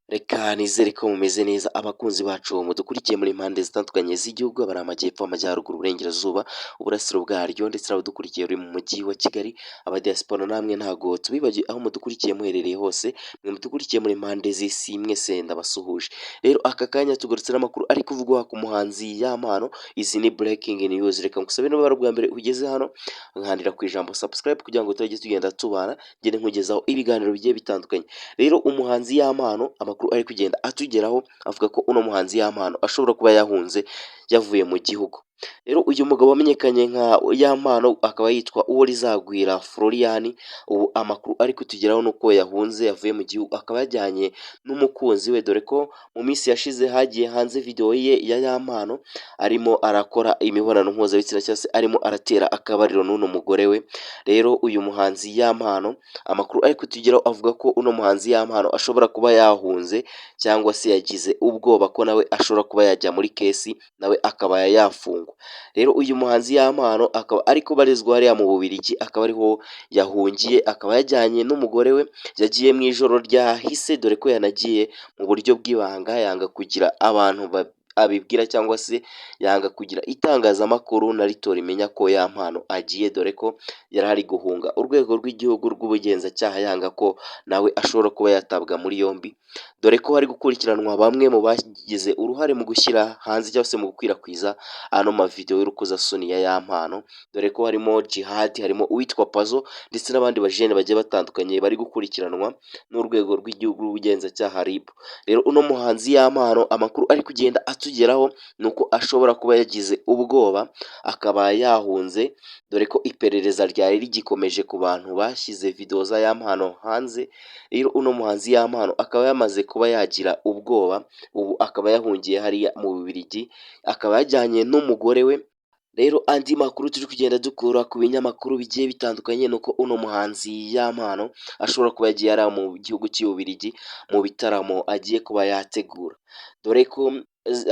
Reka nizere ko mumeze neza, abakunzi bacu mudukurikiye muri impande zitandukanye z'igihugu, abari amajyepfo, amajyaruguru, uburengerazuba, uburasiro bwaryo, ndetse n'abadukurikiye uri mu mujyi wa Kigali, abadiaspora namwe ntago tubibagiwe aho mudukurikiye muherereye hose. Mwe mudukurikiye muri impande z'isi mwese ndabasuhuje. Rero aka kanya tugarutse n'amakuru ari kuvugwa ku muhanzi Yampano. Izi ni breaking news. Reka ngusabe, niba ari ubwa mbere ugeze hano, nkandira ku ijambo subscribe kugira ngo tujye tugenda tubana, ngende nkugezaho ibiganiro bigiye bitandukanye. Rero umuhanzi Yampano, amakuru ari kugenda atugeraho avuga ko uno muhanzi Yampano ashobora kuba yahunze, yavuye mu gihugu. Rero uyu mugabo wamenyekanye nka Yampano akaba yitwa Uworizagwira Florian. Ubu amakuru ari kutugeraho nuko yahunze, yavuye mu gihugu, akaba yajyanye n'umukunzi we, dore ko mu minsi yashize hagiye hanze video ye ya Yampano arimo arakora imibonano mpuzabitsina, cyangwa se arimo aratera akabariro n'uno mugore we. Rero uyu muhanzi Yampano, amakuru ari kutugeraho avuga ko uno muhanzi Yampano ashobora kuba yahunze, cyangwa se yagize ubwoba ko nawe ashobora kuba yajya muri case, nawe akaba yafungwa. Rero uyu muhanzi Yampano akaba ari kubarizwa hariya mu Bubiligi, akaba ariho yahungiye, akaba yajyanye n'umugore we. Yagiye mu ijoro ryahise, dore ko yanagiye mu buryo bw'ibanga, yanga kugira abantu abibwira, cyangwa se yanga kugira itangazamakuru na rito rimenya ko Yampano agiye, dore ko yari ari guhunga urwego rw'igihugu rw'ubugenzacyaha, yanga ko nawe ashobora kuba yatabwa muri yombi, dore ko hari gukurikiranwa bamwe mu bagize uruhare mu gushyira hanze cyangwa se mu gukwirakwiza ano mavideo y'urukozasoni ya Yampano, dore ko harimo Jihad, harimo uwitwa Pazo, ndetse n'abandi bajene bagiye batandukanye bari gukurikiranwa n'urwego rw'igihugu rw'ubugenzacyaha, RIB. Rero uno muhanzi Yampano, amakuru ari kugenda atugeraho ni uko ashobora kuba yagize ubwoba akaba yahunze, dore ko iperereza ryari rigikomeje ku bantu bashyize video za Yampano hanze. Rero uno muhanzi Yampano akaba yamaze kuba yagira ubwoba, ubu akaba yahungiye hariya mu Bubiligi, akaba yajyanye n'umugore we. Rero andi makuru turi kugenda dukura ku binyamakuru bigiye bitandukanye ni uko uno muhanzi Yampano ashobora kuba yagiye ari mu gihugu cy'Ububiligi mu bitaramo agiye kuba yategura, dore ko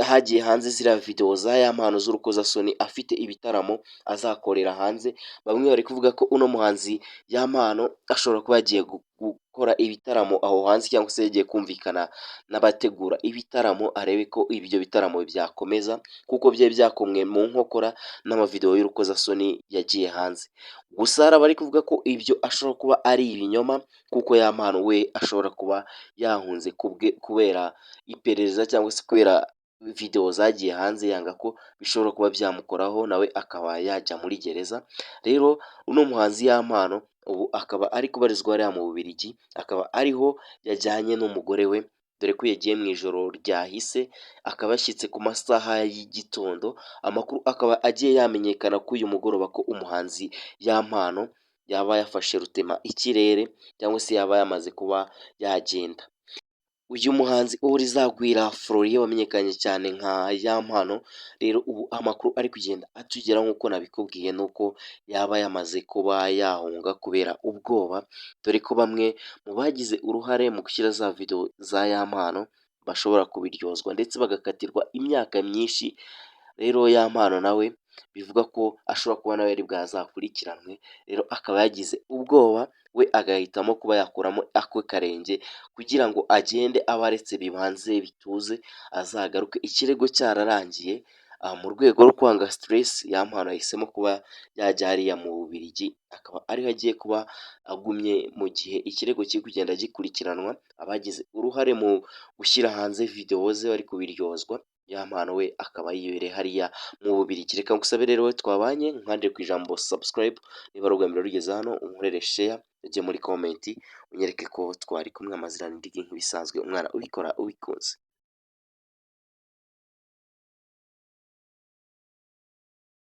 hagiye hanze ziriya video za Yampano z'urukozasoni afite ibitaramo azakorera hanze. Bamwe bari kuvuga ko uno muhanzi Yampano ashobora kuba yagiye gukora ibitaramo aho hanze, cyangwa se yagiye kumvikana n'abategura ibitaramo arebe ko ibyo bitaramo byakomeza, kuko byari byakomwe mu nkokora n'amavideo y'urukozasoni yagiye hanze. Gusa hari abari kuvuga ko ibyo ashobora kuba ari ibinyoma, kuko Yampano we ashobora kuba yahunze kubwe kubera iperereza, cyangwa se kubera video zagiye hanze, yanga ko bishobora kuba byamukoraho nawe akaba yajya muri gereza. Rero uno muhanzi Yampano ubu akaba ari kubarizwa hariya mu Bubiligi, akaba ariho yajyanye n'umugore we, dore ko yagiye mu ijoro ryahise, akaba yashyitse ku masaha y'igitondo. Amakuru akaba agiye yamenyekana ko uyu mugoroba ko umuhanzi Yampano yaba yafashe rutema ikirere, cyangwa se yaba yamaze kuba yagenda. Uyu muhanzi Uworizagwira Florian wamenyekanye cyane nka Yampano, rero ubu amakuru ari kugenda atugeraho nk'uko nabikubwiye ni uko yaba yamaze kuba yahunga kubera ubwoba, dore ko bamwe mu bagize uruhare mu gushyira za video za Yampano bashobora kubiryozwa ndetse bagakatirwa imyaka myinshi. Rero Yampano nawe bivuga ko ashobora kuba nawe ari bwazakurikiranwe, rero akaba yagize ubwoba, we agahitamo kuba yakuramo akwe karenge kugira ngo agende abe aretse bibanze bituze, azagaruke ikirego cyararangiye. Mu rwego rwo kwanga stress, Yampano yahisemo kuba yajya hariya mu Bubiligi, akaba ariho agiye kuba agumye mu gihe ikirego kiri kugenda gikurikiranwa, abagize uruhare mu gushyira hanze video ze bari kubiryozwa. Yampano we akaba yibereye hariya mu Bubiligi. Reka ngusabe rero twabanye, nkandire ku ijambo subscribe niba ari ubwa mbere ugeze hano, unkorere share, ujye muri comment unyereke ko twari kumwe. Amazina ni Digi nk'ibisanzwe, umwana ubikora ubikunze.